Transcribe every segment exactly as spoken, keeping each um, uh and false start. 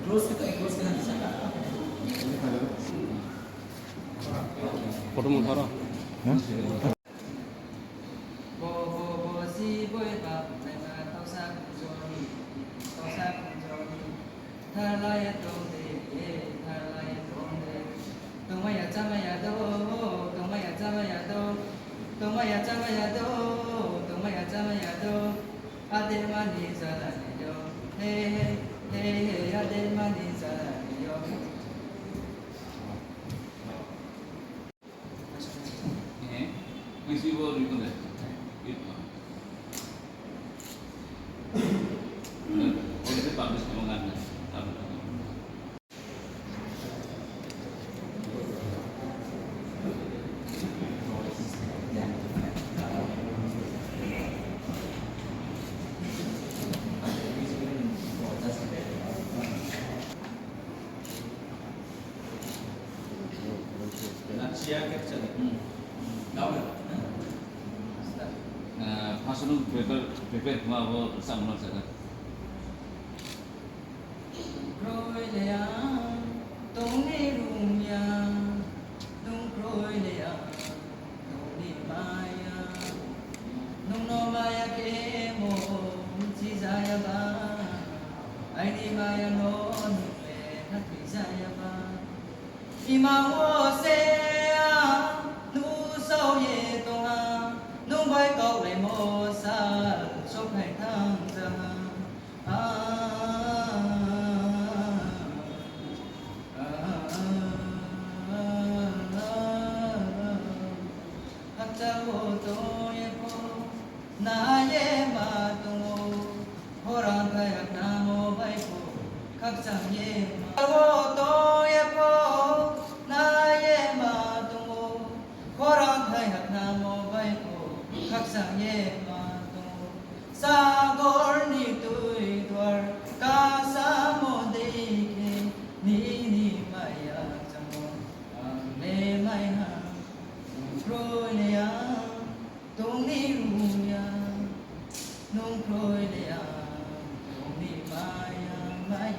Photo mo tharo. Bo, bo, bo, si, boi, ba, bung, lai, ma, tausa, khum, joni, tausa, khum, joni. Tharlai ya tong de, eh, tharlai ya tong de. Tongmaya chamaya do, tongmaya chamaya do. Tongmaya chamaya do, tongmaya chamaya do. Ade mani jala ni yo, hey, hey, hey, hey, ade mani jala ni yo. Lachiya capture. Hmm. Louder. Ah, first nung prepare, prepare khma abo samno sana. Kroileya, tongni rumya, nung kroileya. Nungni maya, nungno maya khe mo sijaya ba, aini maya no nukle hakijaya ba. Ima o se a, nu sao ye tongha, nung bai kok lai mo sa, sok hai thang jaha. Hakchalo tongye pho, naye ma tongo, khorang thai haknamo bai pho, khakchang ye ma. Hakchalo tongye pho, naye ma tongo, khorang thai haknamo bai pho, khakchang ye ma tongo. Sagorni twi duar kasamo dei khe nini maya chamo ang le maiha, nung kroi le ang tongni rumya, nung kroi le ang tongni maya, maya.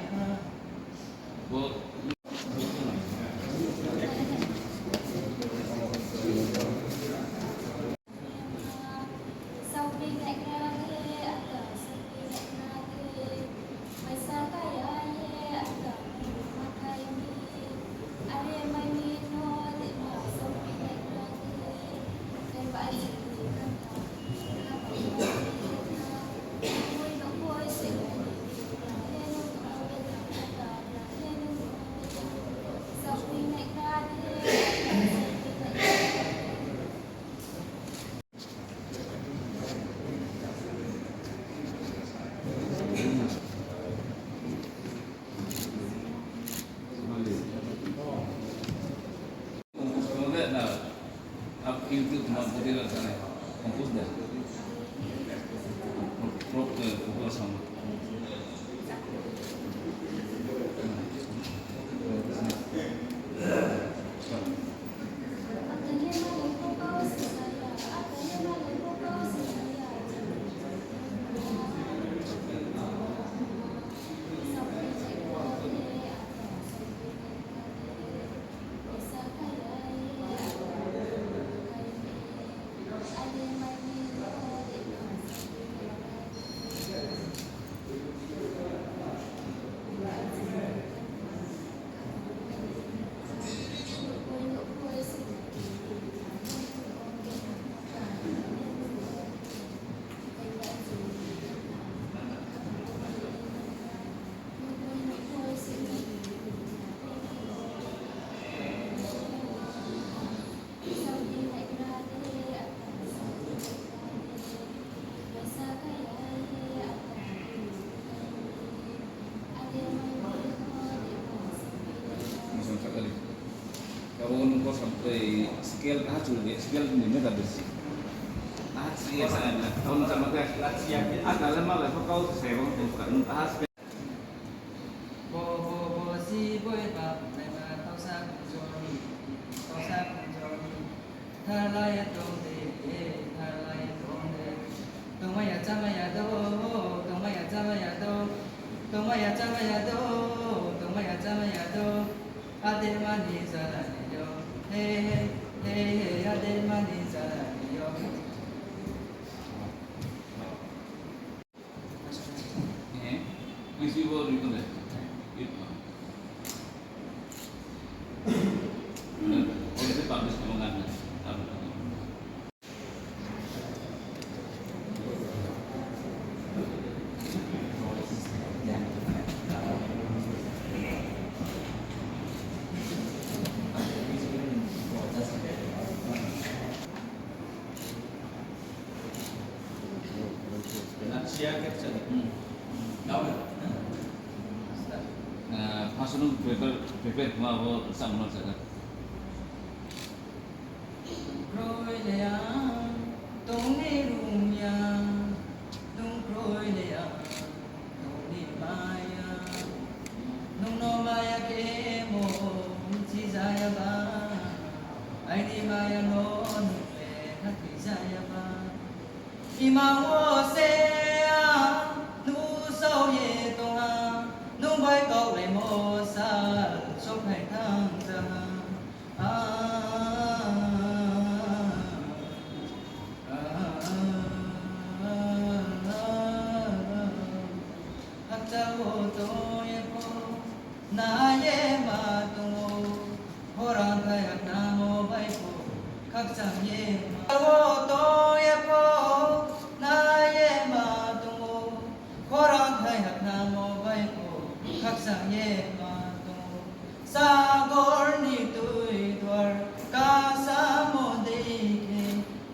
Abo nung kosa tei scale kaha chwng de, scale ni meta besi. Kaha chwng ya sa na, phone sama ke. A kala ma la ko kau se bang tu ka nung kaha. Bo, bo, bo, si, boi, ba, bung, lai, ma, tausa, khum, joni, tausa, khum, joni. Tharlai ya tong de, eh, tharlai ya tong de. Tongmaya chamaya do, tongmaya chamaya do, tongmaya chamaya do, Ademani zarani yo, hey, hey, hey, hey, ademani zarani yo. Eh, please, we will reconnect. Already published among us. Phasano prepare, prepare khlai abo samno jaga. Kroi leya, tongni rumya, nung kroi leya, tongni maya. Nungno maya khe mo, si jaya ba, aini maya no nung le hati jaya ba. Ima o se a, nu sao ye tong ha, nung bai kok lai mo sal, sok hai thang ja ha. Hachalo toye pho naye ma tongo, khorang thai haknamo bai pho khakchang ye ma. Hachalo toye pho naye ma tongo, khorang thai haknamo bai pho khakchang ye ma tongo. Sagorni twi duar kasamo dei khe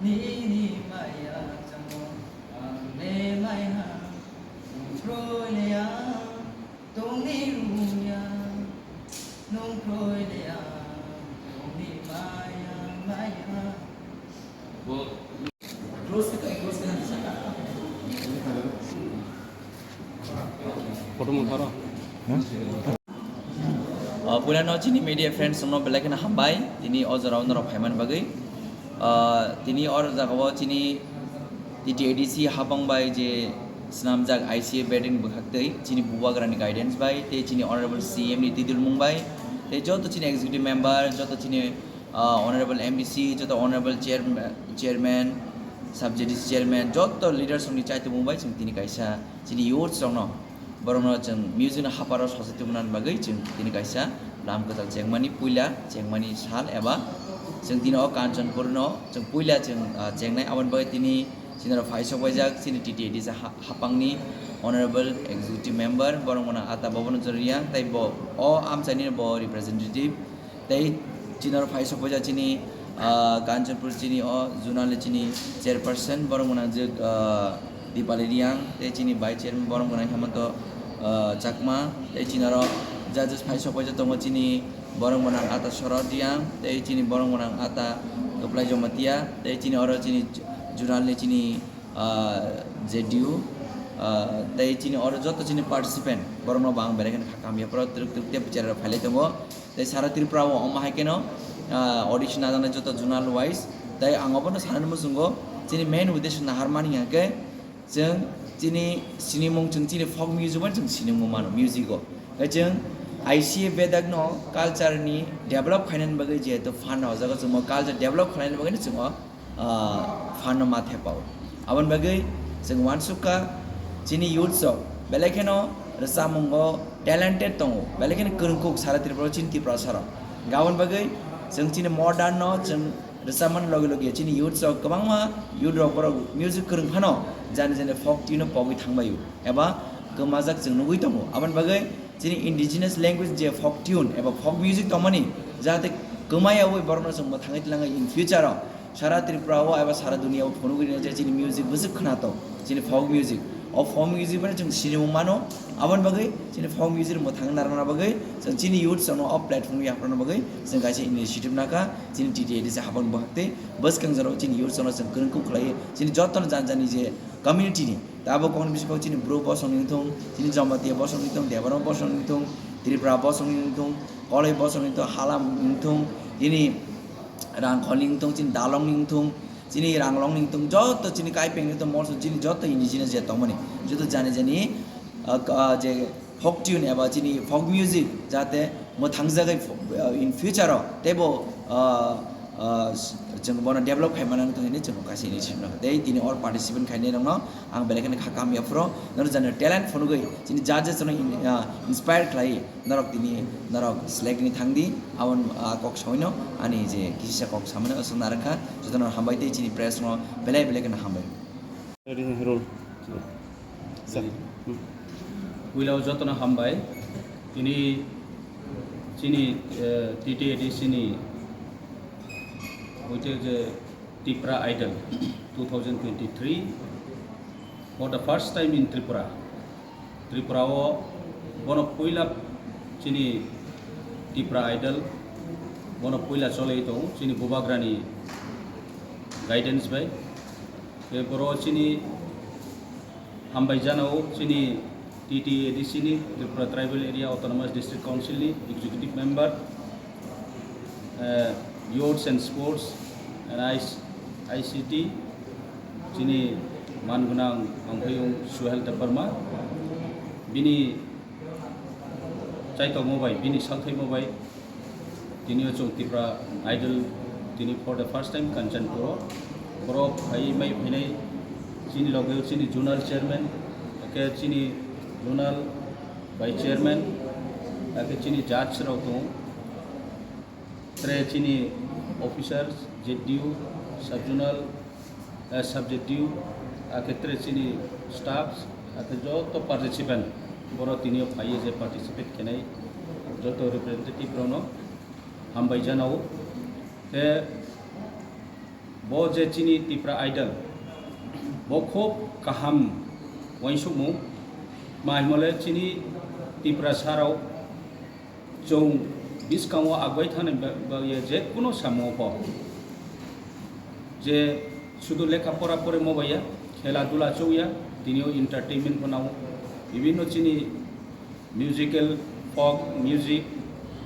nini maya chamo ang le mai ha. Nung kroi le ang tongni rumya, nung kroi le ang tongni maya maya. Photo mung tharo. O, puilano chini media friends rokno belai kheno hambai, tini o jorao norok phaimani bagwi. O, tini o jagao chini T T A D C habang bai je swnamjak I C A bedni bwkhaktwi chini bubagrani guidance bai tei chini honorable C M ni tidulmung bai tei joto chini executive member, joto chini ah, honorable M D C, joto honorable chair-, chairman, sub J D C chairman, joto leaders rokni chaitubung bai chwng tini kaisa chini youths rokno, borokno chwng music no haparo sosai tubunani bagwi chwng tini kaisa lam kwtal chengmani puila chengmani sal eba chwng tini o Kanchanpur no chwng puila chwng, ah, chengnai. Aboni bagwi tini chini oro phai sok paijak chini T T A D C ha-, hapangni honorable executive member borok mwnang Ata Bobon Choriyang tei bo o amchaini bo representative. Tei chini oro phai sok paijak chini, ah, Kanchanpur chini o zonal ni chini chairperson borok mwnang je, ah, Dipali Riang tei chini vice chairman borok mwnang Hemanto, ah, Chakma tei chini oro judges phai sok paijak tongo chini borok mwnang Ata Sorod Riang tei chini borok mwnang Ata Kwplai Jamatia tei chini oro chini zonal ni chini ah, J D U, ah, tei chini oro joto chini participant, borokno bo ang belai kheno kha kamya phoro twrwk twrwk tei bichar rok phailai tongo. Tei sara Tripura o omo hai kheno, ah, audition najaknai joto zonal wise. Tei ang obono sanani muchungo chini main uddesho naharmani hwnkhe chwng chini sinimung, chwng chini folk music bai chwng sinimung mano music o. Tei chwng I C A bedakno culture ni develop khainani bagwi jehetu fund o jaga chwngmo culture develop khlainani bagwi chwngmo ah, fund no ma thepao. Aboni bagwi chwng uansukha chini youths rok belai kheno rwchapmungo talented tongo, belai kheno kwrwngkuk sara Tripura o chini Tiprasa rok. Aboni bagwi chwng chini modern no chwng rwchapmani logi logi chini youths rok kwbangma youth rok borok music kwrwng phano jani jani folk tune no pogwi thangbaio eba kwmajak chwng nugwi tongo. Aboni bagwi chini indigenous language je folk tune eba folk music tongmani jahate kwmai yaui borokno chwng mwthangwi twlangwi in future o sara Tripura o eba sara dunia o phunugwi rwnai je chini music bwswk khwnato, chini folk music. O folk music bai chwng sinimung mano, aboni bagwi chini folk music mwthangwi narwkna bagwi chwng chini youth rokno o platform yaphurna bagwi chwng kaisa initiative nakha chini T T A D C hapang bwkhaktwi bwskang jorao chini youth rokno chwng kwrwngkuk khlaiwi chini jotono jani jani je community ni. Tabuk kok ni bisingo chini bru bosong ni wngthung, chini Jamatia bosong ni wngthung, Debbarma bosong ni wngthung, Tripura bosong ni wngthung, Koloi bosong ni wngthung, Halam ni wngthung, chini Rangkhol ni wngthung, chini Dalong ni wngthung, chini Ranglong ni wngthung, joto chini Kaipeng ni wngthung, Molsom chini joto indigenous je tongmani, joto jani jani, ah, ah, je folk tune eba chini folk music jate mwthangjagwi fo-, uh, in future o teibo, uh, uh, chwng bono develop khai manang tongwi chwng kaisa initiative nangkha. Tei tini or participant khainai rokno ang belai kheno kha kaham yaphuro, norok jani talent phunugwi chini judges no in-, uh, inspire khlai norok tini norok select ni thangdi, aboni, uh, kok sawino ani je kisa kok samani aswk narwkha, jotono hambai tei chini press no belai belai kheno hambai. Ready, roll. Sir. Hmm. Puila o jotono hambai. Tini chini, eh, T T A D C ni hoite je Tipra Idol two thousand twenty-three for the first time in Tripura. Tripura o bono puila chini Tipra Idol bono puila choloi tongo chini bubagrani guidance bai. Tei boro chini hambai jana o chini T T A D C ni, Tripura Tribal Area Autonomous District Council ni executive member, eh, Youths and Sports and I C T, chini man gwnang ang phai wng Suhel Debbarma, bini chaitokmo bai, bini salthaimo bai, tini o chwng Tipra Idol tini for the first time Kanchanpur o. Borok phai mai phainai chini loge o chini zonal chairman, ake chini zonal vice chairman, ake chini judge rok tongo. Tre chini officers, Z D O, sub zonal, eh, sub Z D O, ake tre chini staffs, ake joto participant, boro tini o phai je participate khenai joto representative rokno hambai jana o. Te bo je chini Tipra Idol, bo khub kaham uansukmung, tma himole chini Tiprasa rok chwng bwskango agoi thani ba-, bagwi je kuno samung pho je sudu lekha pora porimo baiya, khela dula chukya, tini o entertainment pho nango, bibinno chini musical, folk music,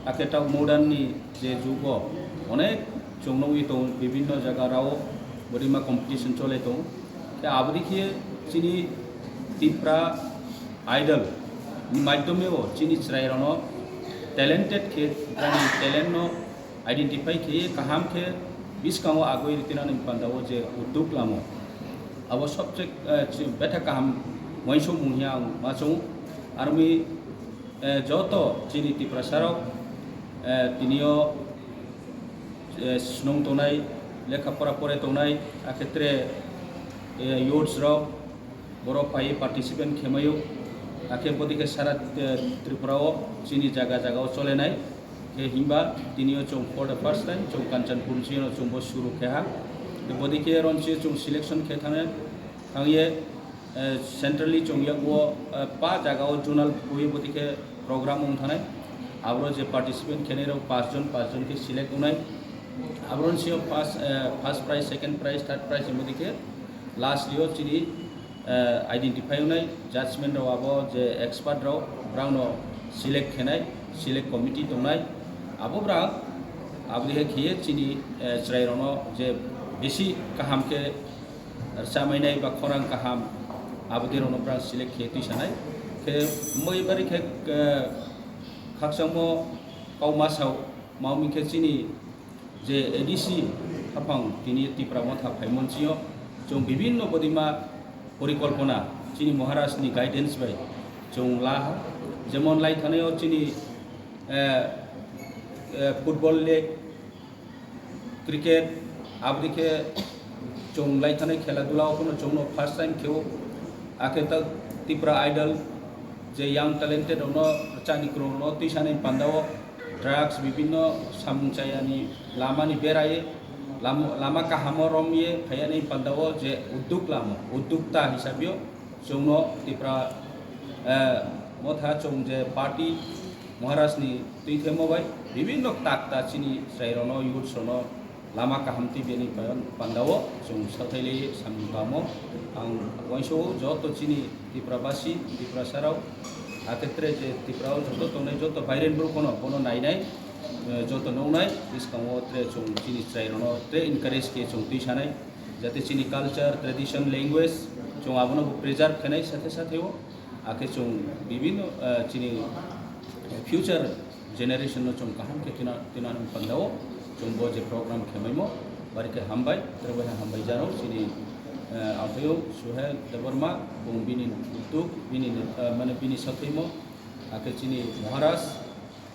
ake ta modern ni je jugo onek chwng nugwi tongo, bibinno jaga rao bodima competition chole tongo. Khe aboni khe chini Tipra Idol ni maitomeo chini chwrairokno talented khe, ani talent no identify khe kaham khe bwskango agoi ritinani panda o je udduk lamo. Abo sobse, eh, chi-, betha kaham uansukmung hiya ang ma chungo. Armi, eh, joto chini Tiprasa rok, eh, tinio, eh, snung tongnai, lekha pora pore tongnai, akhetre, eh, youths rok, borok phai participant khemaio, akhe bodikhe sara, eh, Tripura o chini jaga jaga o cholenai. Khe himba tini o chwng for the first time chwng Kanchanpur ni siyano chwng bo suru khe ha. Khe bodikhe ron sio chwng selection khe thangya, thangye, eh, centrally chwng yago, eh, pa jaga o zonal bui bodikhe program wng thanai. Abro je participant khenai rok pas jon, pas jon khe select wngnai. Abro sio first, eh, first prize, second prize, third prize himodikhe last yo chini, eh, identify wngnai judgment rok abo je expert rok brao no select khenai, select committee tongnai. Abo brao abodikhe khiye chini, eh, chwrai rok no je bisi kaham khe rwchapmai nai ba khorang kaham abodei rok no brao select khe twi sanai. Khe moi bari khe, eh, khakchangmo kau ma sao, ma wngmi khe chini je A D C haphang tini Tipra Motha phaimon sio chwng bibinno bodima porikolpona chini Maharaj ni guidance bai chwng la ha. Jemon lai thanai o chini, eh, eh, football league, cricket, abodikhe chwng lai thanai khela dula o phano chwngno first time kheo. Akhe ta Tipra Idol je young talented rokno chani kwrwng rokno twi sanai panda o drugs, bibinno samung chayani lamani berai, lam-, lama kahamo romye phaiyanai panda o je udduk lamo, uddukta hisabyo chwngno Tipra, eh, Motha chwng je party Maharaj ni twi themo bai bibinno takta chini chwrai rokno, youths rokno lama kaham twi bini pan-, panda o chwng sathai lai samung tamo. Ang uansukgo joto chini Tiprabasi, Tiprasa rok, akhetre je Tripura o joto tongnai joto bairen borok bono, bono nainai, eh, joto nuknai, bwskango tre chwng chini chwrai rokno tre encourage khe chwng twi sanai, jate chini culture, tradition, language chwng abono bo preserve khenai sathe sathe o. Akhe chwng bibinno, eh, chini future generation no chwng kaham khe tina, tina ni pandao chwng bo je program khemaimo, bari khe hambai, tere bai hambai jano chini, eh, amphayung Suhel Debbarma, bung bini utuk, bini, eh, mane bini sathwimo, akhe chini Maharaj,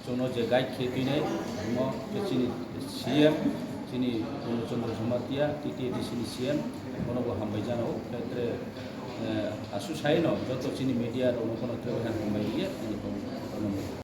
chwngno je guide khe twinai, omo khe chini C M, chini Purno Chandra Jamatia, T T A D C ni C M, bono bo hambai jano, khe tere, eh, asu saino joto chini media rokno bono tere hambai ya, ani bono.